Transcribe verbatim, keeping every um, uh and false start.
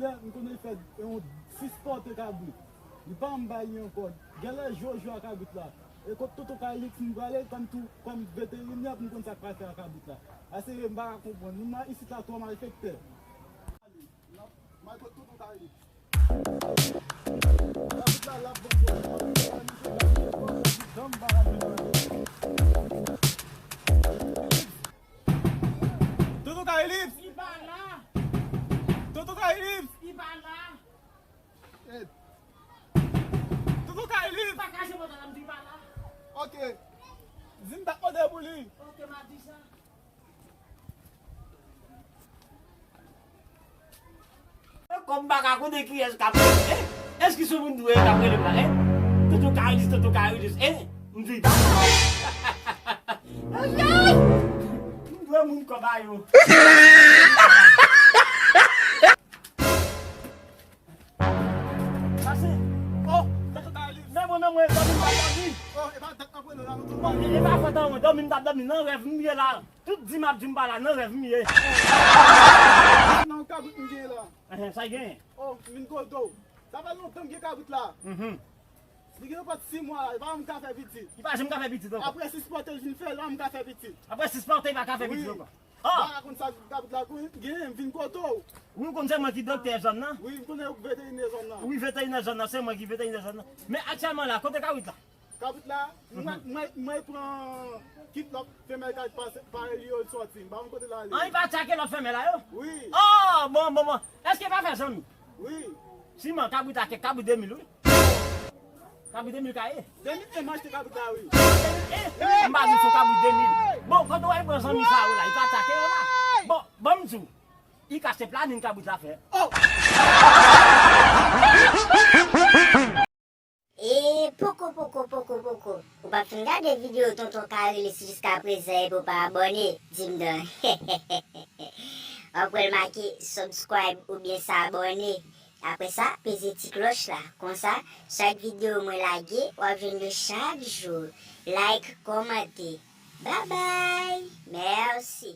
M konnen l fè yon sis pòte kabrit. Li pa janm bay li ankò. Genlè jwe jwe a kabrit la. E kot Tonton Kaylix m prale kòm tou, kòm veterinè pou m konn sa k pral fè a kabrit la. Paske m pa ka konprann. Moun nan isit la twò malfektè. M al kot Tonton Kaylix. Kabrit la, l ap bon pou li. Tonton Kaylix! Li pa la! Tonton Kaylix! Li pa la! Tonton Kaylix! Pa kache mwen, madam, li pa la! Ok. Di m t ap mande pou li. Ok, m a di sa. Kòm m pa ka konnen kiyès k ap rele, eh? Èske se moun dwe k ap rele m la, eh? Tonton Kayilis, Tonton Kayilis, eh? M di, ay, ay! M dwe moun kòb a yo. Pase. Oh, Tonton Kayilis. Men mwen, men mwen, dòmi m t ap dòmi. Oh, e pa dat nan pweno la, nou tou. E pa fòt an mwen, dòmi m t ap dòmi nan rèv m ye la. Tout di m ap di m pa la, nan rèv m ye. Nan yon kabrit m genyen la. Enhen, sa l genyen? Oh, m vin kote w. Sa fè lontan m gen kabrit la. Mhm. Li gen pwèt sis mwa la, li pa janm ka fè pitit. Li pa janm ka fè pitit ankò. Apre sis pòte l vin fè, li pa janm ka fè pitit. Apre sis pòte, li pa ka fè pitit ankò. Ah! M pa ka konn sa kabrit la genyen, m vin kote w. Wi, ou konn se mwen ki doktè zòn nan? Wi, m konnen ou ki veterinè zòn nan. Wi, veterinè zòn nan, se mwen ki veterinè zòn nan. Men aktyèlman la, kote kabrit la? Kabrit la, mwen, mwen, mwen pran kit lòt femèl kay pase, parèy li yo sòti. M pa konn kote l ale. An, li pa atake lòt femèl la yo? Wi. Oh, bon, bon, bon. Èske pa fè zanmi? Wi. Siman, kabrit la, kèk kabrit de mil, wi. Kabrit de mil ka ye. De mil en m achte kabrit la, wi. De mil en? M pa di se yon kabrit de mil. Bon, kote w al pran zanmi sa yo la, li pa atake yo la? Bon, ban m di w, li ka se planin kabrit la fè. Oh! E poko, poko, poko, poko. Ou pa fin gade videyo Tonton Kayilis jiska prezan epi w pa abòne? Di m non. W ap wè l make subscribe oubyen sa abòne. Apre sa, peze ti klòch la. Konsa, chak videyo mwen lage, w ap jwenn yo chak jou. Like, kòmante. Babay! Mèsi!